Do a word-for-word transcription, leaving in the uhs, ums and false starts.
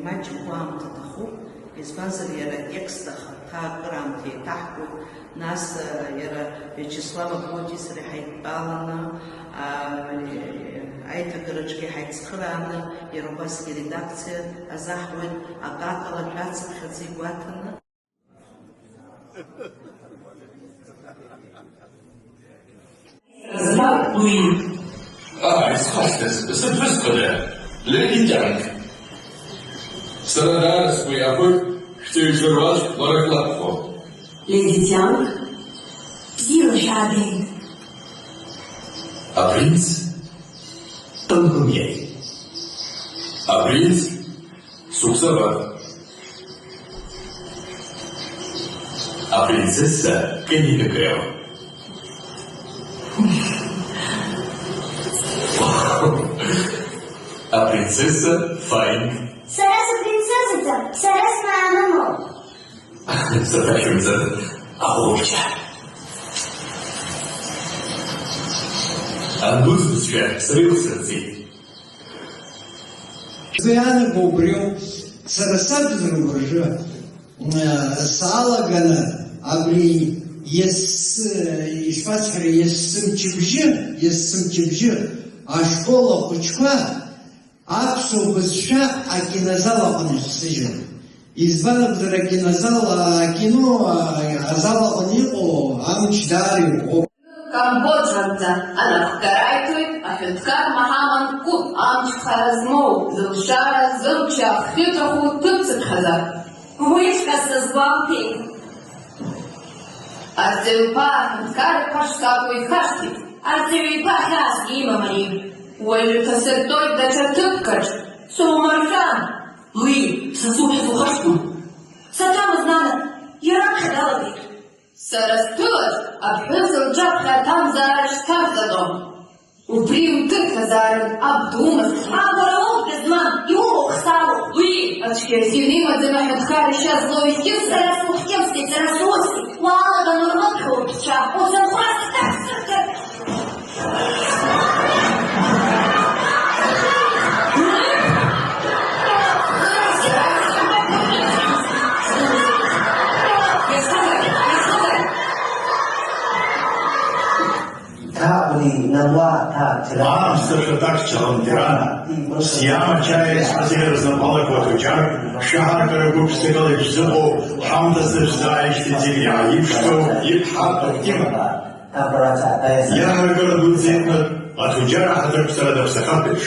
Маҷ гәаамҭа аҭахуп, избанзар, иара атекст ахаҭа акыраамҭа еиҭаҳкуеит, нас, иара Виачеслав Аплотиа сареи ҳаидтәаланы, а, аиҭагараҿгьы ҳаицхырааны, иара убасгьы аредакциа азаҳуеит, акакала шәацыԥхьаӡа игәаҭаны. Змам уи. Аа, исхашҭыз, сыԥҳәыс хада, леди Ҷанк. Сара даара сгәы иахәоит, шәҵаҩцәа руаӡәк лара шлакәхо. Леди Ҷанк, бзиала шәаабеит. Апринц Тангумиаи. Апринц Суксова. А принцесса Кенигагео. А принцесса Файн. Сара сыпринцесса, сара смаанымоуп. Саҭашәымҵан, ахәылбыҽха. Анбузбызшәа сара илсырҵеит. Сгәы иаанаго убриоуп, сара сакәзар уажәы, э, саалаганы абри ес-, ишԥасҳәари, есымчыбжьы, есымчыбжьы ашкол ахәыҷқәа аԥсуа бызшәа акинозал аҟны ихсыжьуан. Избан акәзар, акинозал, акино, а, азал аҟны иҟоу амч даара иӷәӷәоуп. Камбоџанӡа анапхгара аиҭоит аҳәынҭқар Маҳаман Кут, амчхара змоу, зылшара, зымч ахьыҵәаху ҭыԥцыԥхьаӡа. Уиҵәҟьа сазгәамҭеит. Арҵаҩ-иԥа аҳәынҭқар иԥа шсакәу ихашҭит. Арҵаҩ-иԥа хьаас имам ари. Уаҩы дҭасыртәоит даҽа ҭыԥкаҿ. Сумыршәан! Луи, сызуҳәаз ухашҭуам. Саҭамыз, нана, иара аԥхьа далагеит. Сара сҭыԥаҿ аԥҳәыс лҿаԥхьа аҭамзаара шьҭарҵаӡом. Убри уҭыԥ азаарын, аб думаз. Агәра уоуп, дызмам, иумоу хсароуп. Уи ацәгьа азин имаӡам аҳәынҭқар ишьа злоу ихьымӡац. Сара сухьымӡеит, сара сусҭеит. Уаалаган урмыԥхьо уҭәцәа, уцынхәрас иҭаҳсырҭар. Ҭаҟәни нануа ҭаацәара. Ааԥсашәа дақәчалан Ҭеран, сиама чаи схазеира знапалақәа аҭуџьар, шәаҳаркыра гәыԥ зҭакала ишәзыҟоу, ҳамҭас дышәзааишьҭит зегьы иааиԥшӡоу иԥҳа Тортима. Иаҳаракыра дуӡӡа иҟны аҭуџьар аҳаҭырԥсара даԥсахартә еиԥш.